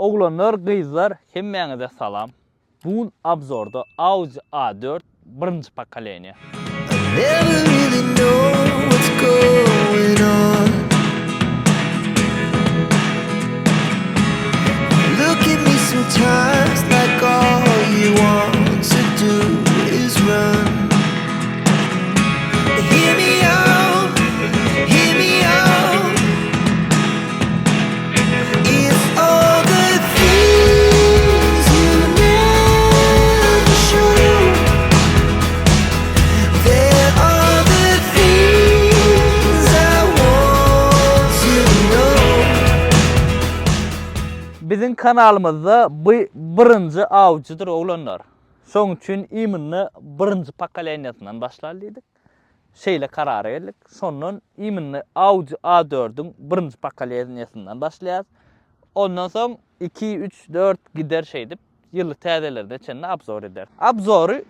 Oglanlar gyzlar hemmäňize salam. Bu gün obzorda Audi A4 birinji pokoleniýa. Never really know what's going on. Look at me sometimes like all you want to do is run. Hear me out, hear me out. It's all the things you never show. There are the things I want to know. Biziň kanalymyzda bu birinji Audidir oglanlar. Şoň üçin imенно birinji pokoleniýasyndan başlaly diýdik. Şeýle karara geldik. Şondan imенно Audi A4-iň birinji pokoleniýasyndan başlaýarys. Ondan soň 2, 3, 4 gider şeýdip ýyly täzelerine çenli obzor ederis. Obzory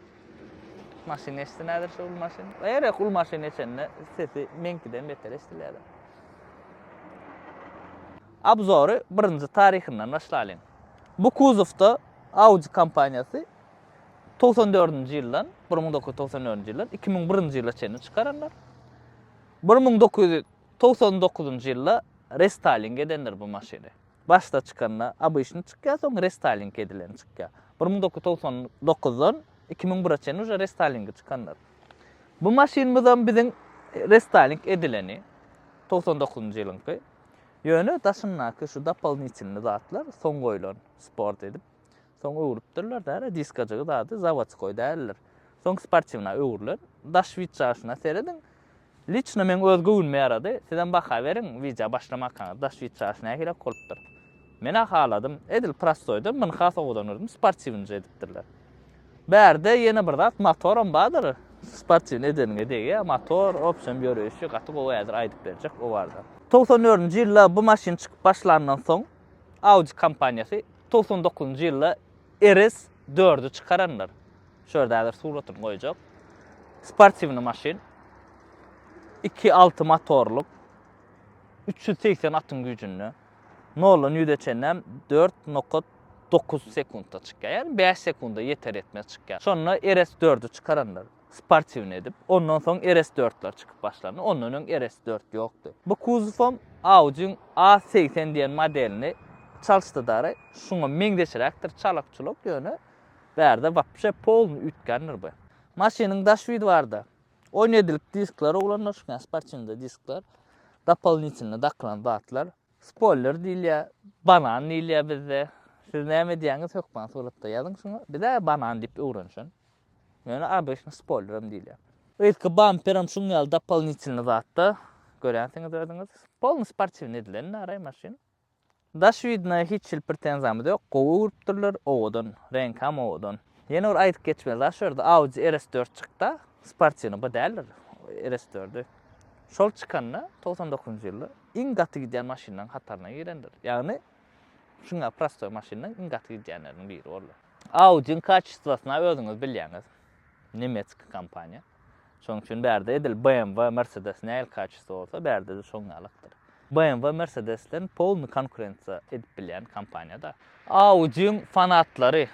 maşyn eşitsin häzir şu uly maşyn. Gerek uly maşyn eşende sesi meňkiden beter eşidilýär. Obzory birinji taryhyndan başlalyň. Bu kuzowda Audi kompaniýasy 94-nji ýyldan, 1994-nji ýyldan 2001-nji ýyla çenli çykaranlar. 1999-njy ýylda restaýling edendir bu maşyny. Başda çykanda obyçny çykýar, soň restaýling edileni çykýar. 1999-dan 2001-e çenli uje restaýlingi çykandyr. Bu maşynymyzam biziň restaýling edileni 99-njy ýylyňky. Ýöne daşyndaky şu dopolnitelnyý zatlar soň goýlan sport edip. Soň öwrüpdirler däl, diskajygy zady zawodskoý däldir. Soň sportiwna öwrülen. Daş wiçaşyna serediň. Liçno meň öz göwnüme ýarady. Sizem baha beriň wideo başlamakaňyz daş wiçaşy nähilek bolupdyr. Menä haladym. Edil prostoýdan muny has owadan gördüm. Sportiwnje edipdirler. Bärde ýene bir zat motoram bardyr. Sportiwny edeniňe degýär. Motor, obşem ýöreýşi gaty gowy häzir aýdyp berjek o barada. 94-nji ýylda bu maşyn çykyp başlandan soň Audi kompaniýasy 99-njy ýylda RS 4-i çykaranlar. Şu ýerde häzir suratyny goýjak. Sportiwny maşyn. 2.6 motorlyk. 380 atyň güýjünde. Noldan ýüze çenlem 4.9 sekuntda çykýar. Ýagny 5 sekunda ýeter ýetmez çykýar. Şonda RS 4-i çykaranlar. Sportiwny edip. Ondan soň RS 4-ler çykyp başlandy. Ondan öň RS 4 ýokdy. Bu kuzowam Audi-iň A 80 diýen modelini çalyşdy dary. Şuňa meňzeşräkdir çalak-çulak ýöne bärde wapşe polny üýtgändir bu. Maşynyň daş widi barda. Oýun edilik diskler oglanlar şuňa sportiwnyda diskler. Dopolnitelny dakylan zatlar. Spoiler diýilýär, banan diýilýär bizde. Siz näme diýýäňiz hökman suratda ýazyň şuňa. Biz-ä banan diýip öwrenişen. Ýöne obyçny spoilerem diýilýär. Yzky bamperem şuň ýaly dopolnitelny zatda. Görýänsiňiz özüňiz. Polny sportiwny edilen naraý maşyn. Daş widine hiç hili pretenziýamyz ýok. Gowy öwrüpdirler, owadan. Reňkam owadan. Ýene bir aýdyp geçmeli zat şu ýerde Audi RS 4 çykda, sportiwny bu däldir. RS 4-i. Şol çykanda 99-njy ýylda iň gaty gidýän maşynlaryň hataryna girendir. Ýagny şuň ýaly prostoý maşynlaryň iň gaty gidýänleriniň biri boldy. Audi-iň kaçestwasyna özüňiz bilýäňiz. Nemetski kompaniýa. Şonuň üçin bärde edil BMW, Mercedes nähili kaçestwa bolsa, bärde-de şoň ýalykdyr. BMW, Mercedes bilen polny konkurensiýa edip bilýän kompaniýa-da. Audi-iň fanatlary,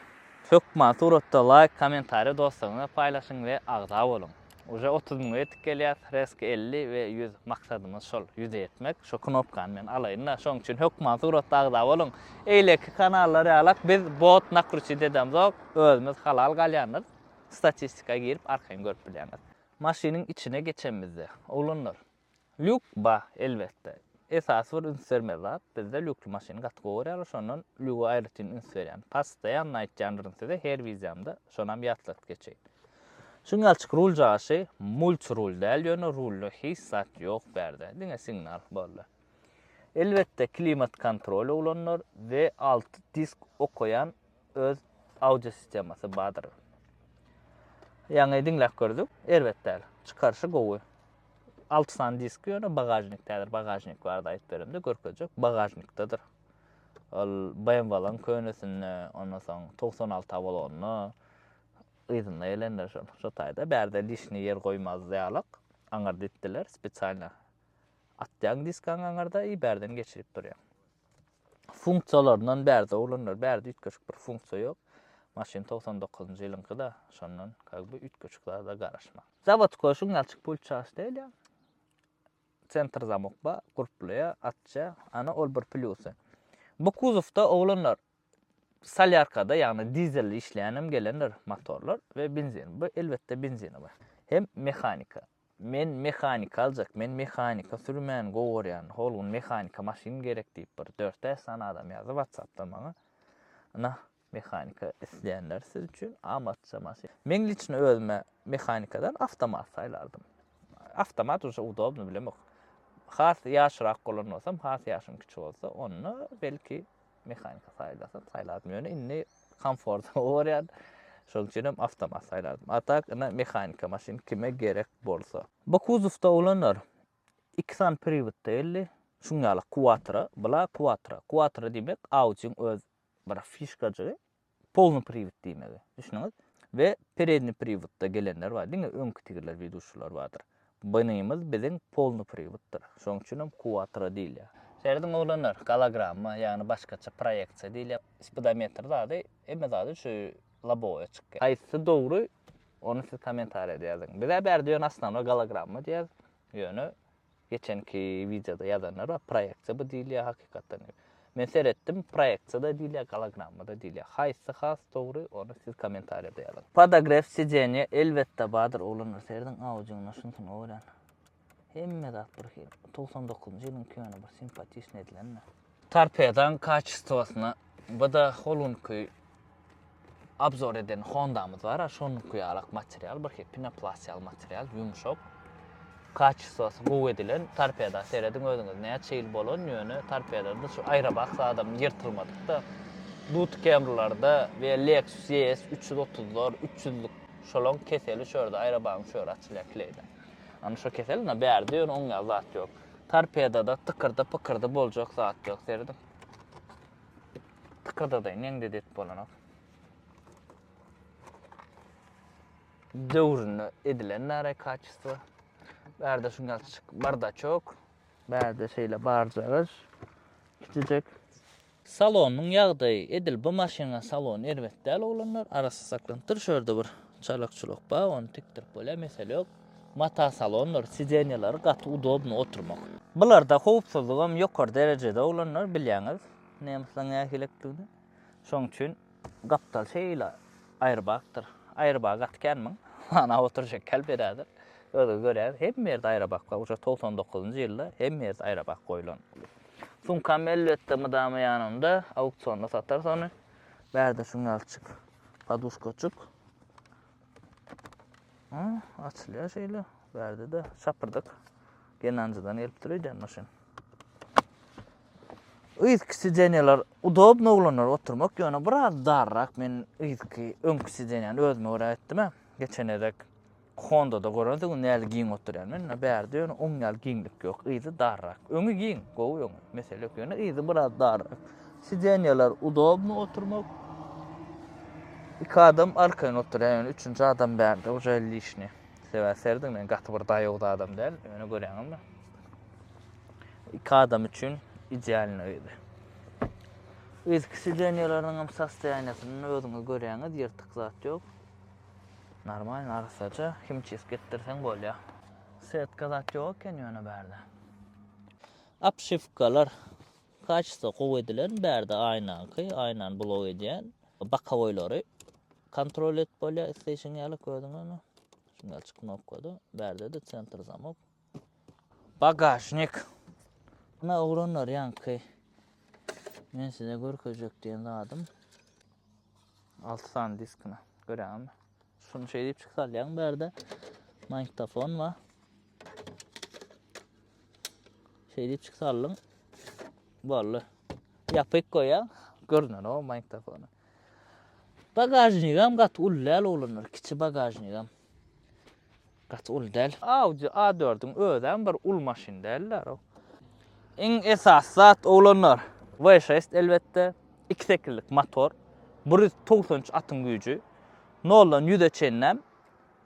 hökman suratda laýk, kommentariýa dostlaryňyza paýlaşyň we agza boluň. Uje 30 müňe ýetip gelýäs, reski 50 we 100 maksadymyz şol, 100-e ýetmek. Şo knopkany men alaýyn-da, şoň üçin hökman suratda agza boluň. Eýleki kanallar ýalak biz bot nakruçit edemzok, özümiz halal galýandyrys. Statistika girip arkaýyn görüp bilýäňiz. Maşynyň içine geçemizde, oglanlar, lýuk ba, elbetde. Esasy bir üns bermeli zat, bizde lýukly maşyny gaty gowy görýärler, şondan lýuga aýratyn üns berýän. Postoýanno aýtýandyryn size her wideomda, şonam ýatladyp geçeýin. Şuň ýalyçyk rul jaşy, multirul däl, ýöne rulda hiç zat ýok bärde, diňe signal, boldy. Elbetde klimat kontrol oglanlar we 6 disk okaýan öz audio sistemasy bardyr. Ýaňy diňläp gördük, erbet däl. Çykaryşy gowy. 6 sany disk ýöne bagažnikde häzir bagažnik barada aýdyp beremde görkezjek. Bagažnikdedir. Ol BMW-laryň könesinde, ondan soň 96 Avalonda yzynda gelendir şol. Şo taýda bärde lişni ýer goýmaz ýalyk aňyrda itdiler spesialno. Atýaň diskaň aňyrda i bärden geçirip durýaň. Funksiýalaryndan bärde oglanlar, bärde üýtgeşik bir funksiýa ýok. Maşyn 99-njy ýylyňky-da, şondan kak by üýtgeşik zada garaşmaň. Zawodskoý şuň ýaly çyk pult çaş däl ýa. Sentr zamok bar, gurplaýar, açýar. Ana ol bir plýusy. Bu kuzowda oglanlar solýarkada, ýagny dizelli işleýänem gelendir motorlar we benzin. Bu elbetde benzini bar. Hem mehanika. Men mehanika aljak, men mehanika sürmäni gowy görýän, hol gün mehanika maşyn gerek diýip bir dört-bäş sany adam ýazdy WhatsApp-dan maňa. Ynha, mehanika isleýänler siz üçin amatja maşyn. Meň liçno özüme mehanikadan awtomat saýlardym. Awtomat uje udobny bilemok. Has ýaşrak bolan bolsam, has ýaşym kiçi bolsa, onda belki Mehanika saýlasam saýlardym ýöne indi komforty gowy görýän. Şonuň üçin hem awtomat saýlardym. A tak ine mehanika maşyn kime gerek bolsa. Bu kuzowda oglanlar iki sany priwodda geldi. Şuň ýaly Quattro, bula Quattro. Quattro diýmek Audi-iň öz bir fişkajygy. Polny priwod diýmegi. Düşündiňiz? We peredni priwodda gelenler bar. Diňe öňki tigirler widuşylar bardyr. Bynymyz biziň polny priwoddyr. Şonuň üçin hem Quattro diýilýär. Serediň oglanlar, gologramma, ýagny başgaça proýeksiýa diýilýär. Spidometr zady, hemme zady şu lobowoýa çykýar. Haýsysy dogry, ony siz kommentariýada ýazyň. Biz-ä bärde ýöne osnownoý gologramma diýýäs. Ýöne Geçenki wideoda ýazanlar bar, proýeksiýa bu diýilýär hakykatdan. Men seretdim, proýeksiýa-da diýilýär, gologramma-da diýilýär. Haýsy has dogry, ony siz kommentariýada ýazyň. Podogrew sidenýa elbetde bardyr oglanlar serediň Audiň şunusyny görýän. Hemme zat bir hili. 99-njy ýylyň köne bir simpatiçny edilen. Torpedaň kaçestwosyna bu-da holunky obzor eden Hondamyz bar, şonuňky ýalak material, bir hili penoplast ýaly material, ýumşak. Kaçestwosy gowy edilen torpeda serediň özüňiz näçe ýyl bolan ýöne torpedada şu aerobak zadam ýyrtylmadyk-da. Dut Camrylarda we Lexus ES 330-lar, 300-lük şolaň keseli şu ýerde aerobagyň şu ýeri açylýar kleýden. Ana şo kesel ine bärde ýöne oň ýaly zat ýok. Torpedada tykyrdy pykyrdy boljak zat ýok serediň. Tykyrdadaýyn ýeňde det bolanok. Döwründe edilen nara kaçestvo. Bärde şuň ýaly çyk bardaçok. Bärde şeýle barjagaş kiçijek. Salonyň ýagdaýy edil bu maşynyň salony erbet däl oglanlar arassa saklanypdyr şu ýerde bir çalak çulak bar ony tikdirip bolýar mesele ýok mata salondyr sidenýalary gaty udobny oturmak. Bularda howpsuzlygam ýokary derejede oglanlar bilýäňiz nemisleň nähilekdigini şoň üçin gapdal şeýle aýrbakdyr aýrbagy gaty kän muň sanap oturjak däl berädir özüňiz görýäňiz hemme ýerde aýrabak bar uje 99-njy ýylda hemme ýerde aýrabak goýlan. Sumkam elbetde mydama ýanymda, auksionda satarys ony. Bärde şuň ýalyçyk poduşkaçyk. Ha, açylýar şeýle. Bärde-de şapyrdyk. Genanjydan gelipdir öýdýän maşyn. Yzky sidenýalar udobno oglanlar oturmak, ýöne biraz darrak. Men yzky, öňki sidenýany özüme görä etdim-ä. Geçen gezek Honda-da görensiňiz näli giň oturýan. Men ine bärde ýöne oň ýaly giňlik ýok. Yzy darrak. Öňi giň, gowy öňi. Mesele ýok. Ýöne yzy biraz darrak. Sidenýalar udobno oturmak. Iki adam arkaýyn oturýar. Ýöne üçünji adam bärde uje lişni. Sebäbi serediň men gaty bir daýaw adam däl. Ýöne görýäňizmi? Iki adam üçin idealny yzy. Yzky sidenýalaryň hem sostoýaniýasyny özüňiz görýäňiz, ýyrtyk zat ýok. Normalny arassaja himçisk etdirseň bolýa. Setka zat ýok eken ýöne bärde. Obşiwkalar kaçestvo gowy edilen bärde aýnaňky aýnany blok edýän bokowoýlary kontrol edip bolýa isleýşiň ýaly gördüňizmi şundan çyk knopkada bärde-de sentr zamok. Bagažnik. Ine oglanlar ýaňky men size görkezjek diýen zadym. 6 sany diskini görýäňizmi? Şuny şeý diýip çyk salýaň bärde magnitofon bar. Şeý diýip çyk saldyň. Boldy. Ýapyk goýýaň. Görünen o magnitofony. Bagažnigam gaty uly däl oglanlar, kiçi bagažnigam. Gaty uly däl. Audi A dördüň özem bir uly maşyn däldir. Iň esasy zat oglanlar, V şest elbetde, iki sekizlik motor, 193 atyň güýji, noldan ýüze çenlem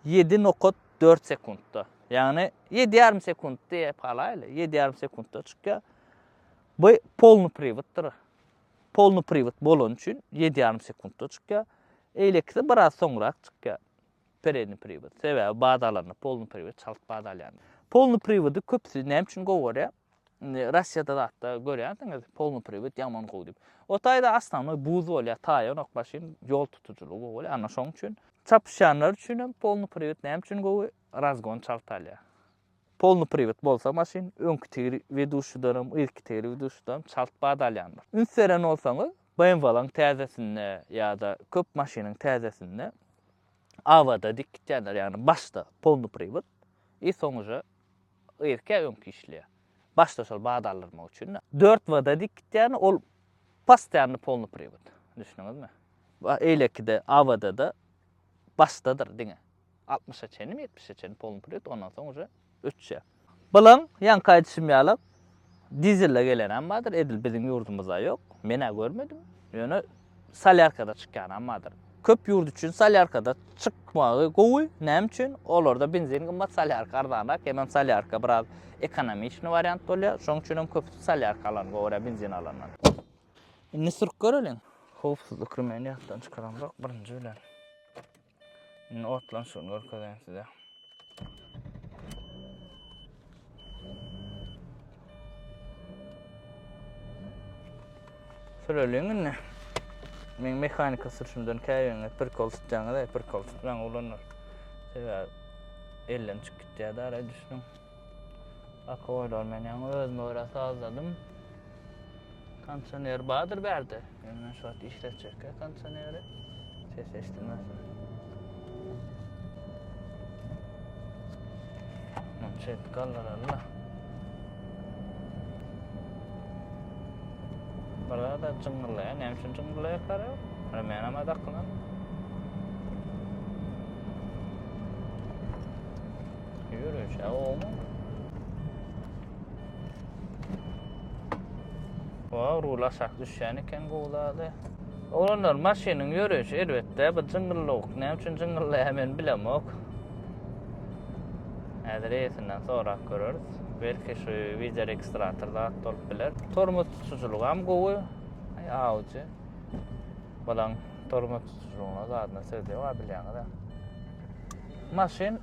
7.4 sekuntda. Ýagny 7,5 sekunt diýip galaýly, 7,5 sekuntda çykýar. Bu polny priwoddyr. Polny priwod bolany üçin ýedi ýarym sekuntda çykýar. Eýlekisi biraz soňrak çykýar. Peredni priwod. Sebäbi bad alanda polny priwod çalt bad alýan. Polny priwody köpüsi näme üçin gowy görýär? Indi Russiýada zatda görýänsiňiz, polny priwod ýaman gowy diýip. O taýda osnownoý buz bolýar, taýanok maşyn, ýol tutujylygy gowy bolýar. Ana şoň üçin çapyşýanlar üçin hem polny priwod näme üçin gowy? Razgon çalt alýar. Polny priwod bolsa maşyn öňki tigri weduşidenem, yzky tigri weduşidenem çalt bat alýandyr. Üns beren bolsaňyz, BMW-laň täzesinde ýa-da köp maşynyň täzesinde AWD dik gitýänler, ýagny başda polny priwod i soň uje yzky ýa öňki işleýär. Başda şol bat aldyrmak üçin. Dört WD dik gitýäni ol postoýanny polny priwod. Düşündiňizmi? Eýlekide AWD-da başdadyr diňe. Altmyşa çenlimi, ýetmişe çenli polny priwod, ondan soň uje öçýär. Bulaň, ýaňky aýdyşym ýaly, dizelde gelenem bardyr, edil biziň ýurdumyzda ýok. Men-ä görmedim. Ýöne solýarkada çykýanam bardyr. Köp ýurt üçin solýarkada çykmagy gowy. Näme üçin? Olarda benzin gymmat, solýarka arzanrak. Hemem solýarka biraz ekonomiçnyý wariant bolýar. Şonuň üçin hem köpüsi solýarka alany gowy görýär benzin alandan. Indi sürüp göreliň. Howpsuzlyk remeni ýatdan çykaramzok birinji bilen. Indi otlanyşyny görkezeýin size. Süreliň indi. Men mehanika sürüşimden käbiriňiz prikol tutýaňyz, ey prikol tutmaň oglanlar. Sebäbi elden çykyp gitýär da, düşüniň. Akoýlar men ýaňy özüme görä sazladym. Kondisioner bardyr bärde. Ýöne men şu wagt işletjekkä kondisioneri. Ses eşidilmesin. Muny şeýdip galdyraly-da. Bir zada jyňňyrlaýar. Näme üçin jyňňyrlaýar gara? Remenem adakylan. Ýörüş, oňa. Wow, rul aşak düşýän eken gowy zady. Oglanlar, maşynyň ýöreýşi elbetde bir jyňňyllawuk. Näme üçin jyňňyllaýar men bilemok. Häzir eýesinden sorap göreris. Belki şu wideoregistrator zat bolup biler. Tormoz tutujylygam gowy. Aý, Audi. Bulaň tormoz tutujylygyna zadyna söz ýok, bilýäňiz-ä. Maşyn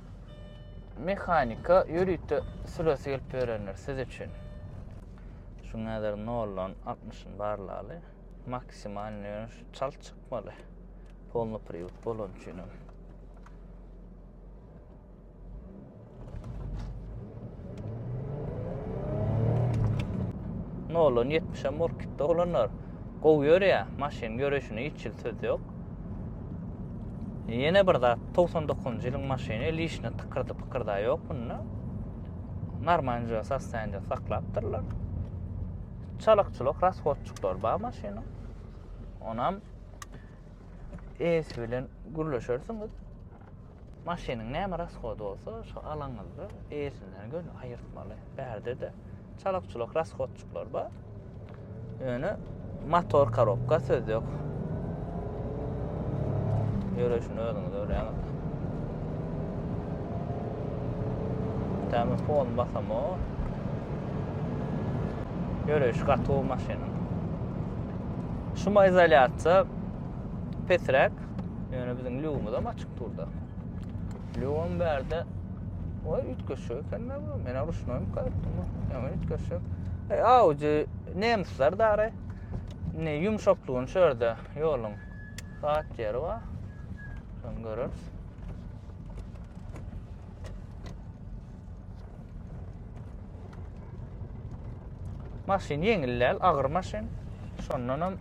Mehanika ýörite süresi gelip ýörenler siz üçin. Şuň häzir noldan altmyşyny barlaly. Maksimalny ýöne şu çalt çykmaly. Polny priwod bolan üçin hem. Noldan ýetmişem bolup gitdi oglanlar. Gowy ýörýär. Maşynyň ýöreýşine hiç hili söz ýok. Ýene bir zat, 99-njy ýylyň maşyny lişne tykyrdy pykyrda ýok bunda. Normalnyja sostoýaniýada saklapdyrlar. Çalak-çulak rashodçyklar bar maşynyň. Onam eýesi bilen gürleşersiňiz. Maşynyň näme rashody bolsa, şo alaňyzda eýesinden göni aýyrtmaly. Bärde-de çalak-çulak rashodçyklar bar. Ýöne motor korobka söz ýok. Ýöreýşini özüňiz görýäňiz. Täme fon basamo. Ýöreýşi gaty gowy maşynyň. Şuma izolýasiýa pesräk. Ýöne biziň lýugumyzam açyk durda. Lýugam bärde Oý, üýtgeşik eken-dä bu. Men-ä ruşnoýmyka öýtdüm bu. Ýaman üýtgeşik. Eý, Audi nemisler dary. Indi ýumşaklygyny şu ýerde ýoluň zat ýeri bar. Şony göreris. Maşyn ýeňil däl, agyr maşyn. Şondanam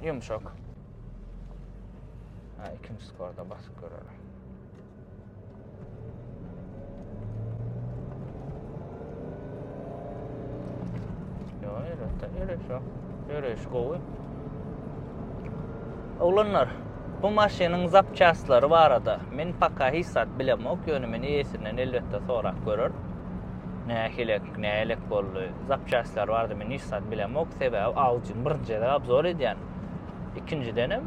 ýumşak. Ha, ikinji skorda basyp görelim. Ýok, elbetde, ýöreýiş ýok. Ýöreýiş gowy. Oglanlar, bu maşynyň zapçastlary barada men paka hiç zat bilemok, ýöne men eýesinden elbetde sorap görerin. Nähilek, nälik boldy, zapçastlary barada men hiç zat bilemok, sebäbi Audi-ni birinji gezek obzor edýän. Ikinjidenem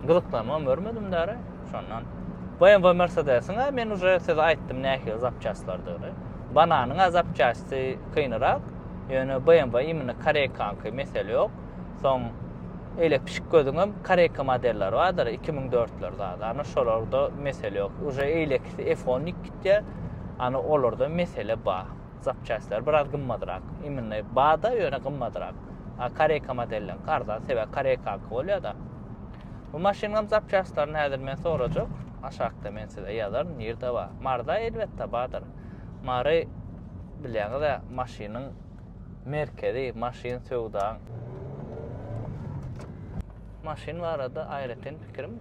gyzyklanmam görmedim däri. Şondan BMW Mercedes-iň men uje size aýtdym nähili zapçastlardygyny. Bananyň-a zapçasty kynyrak. Ýöne BMW imенно koreýkanky mesele ýok. Soň. Eýle pişik gözüňem koreýka modelleri bardyr, 2004-ler zady. Ana şolarda mesele ýok. Uje eýlekisi F10 diýip gitýär. Ana olarda mesele bar. Zapçastlar biraz gymmadrak. Imенно bar-da, ýöne gymmadrak. A koreýka modelleriňki arzan, sebäbi koreýkaňky bolýar-da. Bu maşynyňam zapçastlaryny häzir men sorajak. Aşakda men size ýazaryn, nirde bar. Maryda elbetde bardyr. Mary bilýäňiz-ä maşynyň merkezi, maşyn söwdaň. Maşyn barada aýratyn pikirim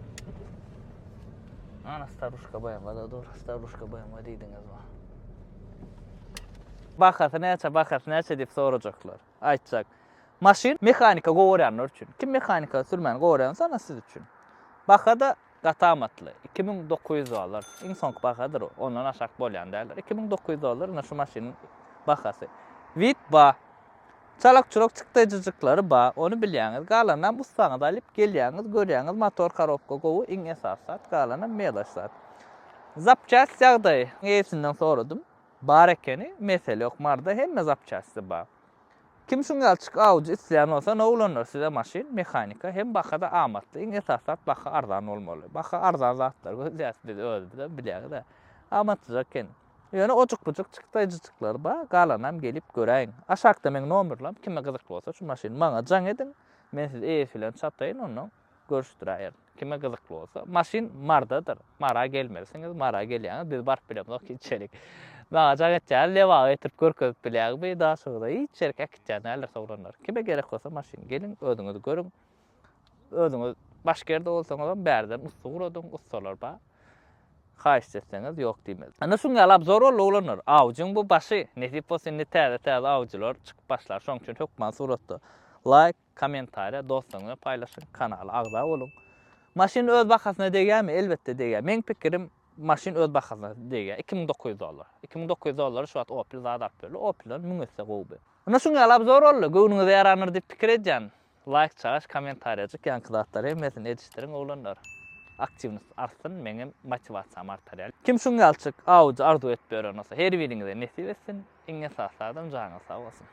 Ana staruşka BMW-da dur, staruşka BMW diýdiňiz bar. Bahasy näçe, bahasy näçe diýip sorajaklar. Aýtjak. Maşyn mehanika gowarýanlar üçin. Kim mehanika sürmäni gowarýan bolsa, ana siz üçin. Baha-da gaty amatly. 2900 dollar. Iň soňky bahadyr o. Ondan aşak bolýan däldir. 2900 dollar ine şu maşynyň bahasy. Wid ba. Çalak-çulak çykdaýjyjyklary ba. Ony bilýäňiz. Galanynam ussaňyzy alyp gelýäňiz, görýäňiz motor korobka gowy, iň esasy zat, galanam meloş zat. Zapçast ýagdaýy. Eýesinden soradym. Bar ekeni, mesele ýok. Maryda hemme zapçasty bar. Kim şuň ýaly awjy isleýän bolsa, ne oglanlar size maşyn, mehanika hem baha-da amatly. Iň esasy zat baha arzan bolmaly. Baha arzan zatlary gözleýäs biz özümizem bilýäňiz-ä. Amatlyja eken. Ýöne ojuk-bujuk çykdaýjyjyklar bar, galanam gelip göräýiň. Aşakda meň nomerlam, kime gyzykly bolsa şu maşyn maňa jaň ediň. Men sizi eýesi bilen çataýyn ondan. Görüşdiräýerin. Kime gyzykly bolsa. Maşyn Mardadyr. Mara gelmelisiňiz. Mara gelýäňiz. Biz baryp bilemzok hiç ýerik. Maňa jaň etýäňiz, Lebaba getirip görkezip bilýäňmi? Daşoguza hiç ýerik äkitýän däldiris oglanlar. Kime gerek bolsa maşyn geliň, özüňiz görüň. Özüňiz başga ýerde bolsaňyzam bärden ussa ugradyň, ussalar bar. Haýyşt etseňiz ýok diýmez. Ine şuň ýaly obzor boldy oglanlar. Awjyň bu başy. Nesip bolsa indi täze-täze awjylar çykyp başlar. Şoň üçin hökman suratda laýk, Kommentariýa dostlaryňyz bilen paýlaşyň, kanala agza boluň. Maşyn öz bahasyna degýärmi? Elbetde degýär. Meň pikirim maşyn öz bahasyna degýär. 2900 dollar. 2900 dollara şu wagt Opel zat alyp berli. Opelden 1000 esse gowy bu. Ine şuň ýaly obzor boldy. Göwnüňize ýarandyr diýip pikir edýän. Laýk çagaş, kommentariýajyk ýaňky zatlary hemmesini edişdiriň oglanlar. Aktiwnost artsyn, meňem motiwasiýam artar ýaly. Kim şuň ýalyçyk Audi arzuw edip ýören bolsa her biriňize nesip etsin. Iň esasy zadam janyňyz sag bolsun.